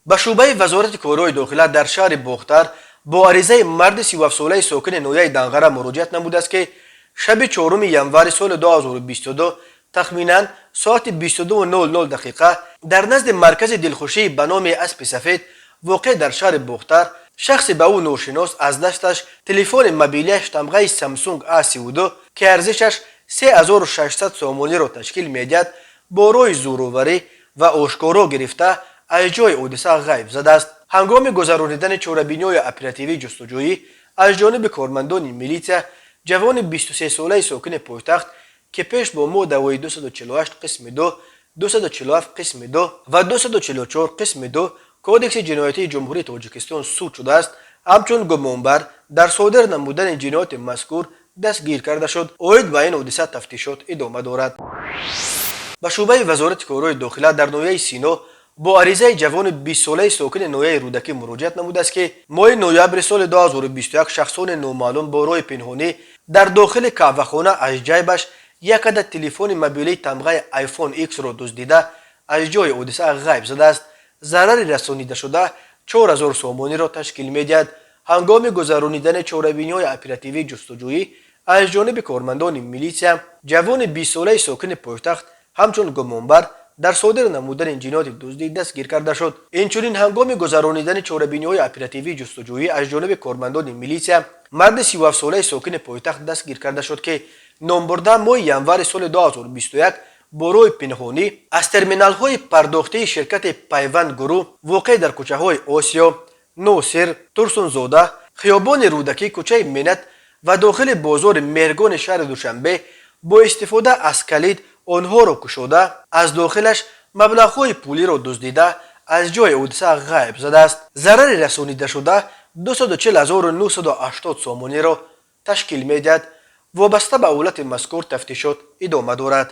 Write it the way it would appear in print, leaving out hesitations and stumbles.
Ба шӯъбаи Вазорати корҳои дохила дар шаҳри Бохтар бо аризаи марди 37-солаи сокини ноҳияи Данғара муроҷиат намудааст, ки шаби 4 январи соли 2022 тахминан соати 22:00 дақиқа дар назди маркази дилхушӣ ба номи Аспи Сафед, воқеъ дар шаҳри Бохтар, шахсе ба ӯ ношинос аз дасташ телефони мобилияш тамғаи Samsung A32, ки арзишаш 3600 сомониро ташкил медиҳад, бо роҳи зӯроварӣ ва ошкоро гирифта, аз ҷои ҳодиса ғайб задааст. Ҳангоми гузаронидани чорабиниҳои оперативии ҷустуҷӯӣ аз ҷониби кормандони милитсия, ҷавони 23-солаи сокини пойтахт, ки пеш бо моддаҳои 248 қисми 2, 247 қисми 2 ва 244 қисми 2 Кодекси ҷиноятии Ҷумҳурии Тоҷикистон суд шудааст, ҳамчун гумонбар дар содир намудани ҷинояти мазкур дастгир карда шуд. Оид ба ин ҳодиса тафтишот идома дорад. Ба шӯъбаи Вазорати корҳои дохила дар ноҳияи Сино бо аризаи ҷавони 20-солаи сокини ноҳияи Рӯдакӣ муроҷиат намудааст, ки моҳи ноябри соли 2021 шахсони номаълум бо роҳи пинҳонӣ дар дохили қаҳвахона аз ҷайбаш як адад телефони мобилии тамғаи iPhone X-ро дуздида, аз ҷои ҳодиса ғайб задааст. Зарари расонидашуда 4000 сомониро ташкил медиҳад. Ҳангоми гузаронидани чорабиниҳои оперативии ҷустуҷӯӣ аз ҷониби кормандони милитсия, ҷавони 20-солаи сокини пойтахт ҳамчун гумонбар дар содир намудани ҷинояти дуздӣ дастгир карда шуд. Инчунин, ҳангоми гузаронидани чорабиниҳои оперативии ҷустуҷӯӣ аз ҷониби кормандони милитсия, марди 37-солаи сокини пойтахт дастгир карда шуд, ки номбурда моҳи январи соли 2021 бо роҳи пинҳонӣ аз терминалҳои пардохтии ширкати Пайванд Гурӯҳ, воқеъ дар кӯчаҳои Осиё, Носир, Турсунзода, хиёбони Рӯдакӣ, кӯчаи Минат ва дохили бозори Меҳргони шаҳри Душанбе бо истифода аз калид онҳоро кушода, аз дохилаш маблағҳои пулиро дуздида, аз ҷои ҳодиса ғайб задааст. Зарари расонидашуда 240 980 сомониро ташкил медиҳад. Вобаста ба ҳолати мазкур тафтишот идома дорад.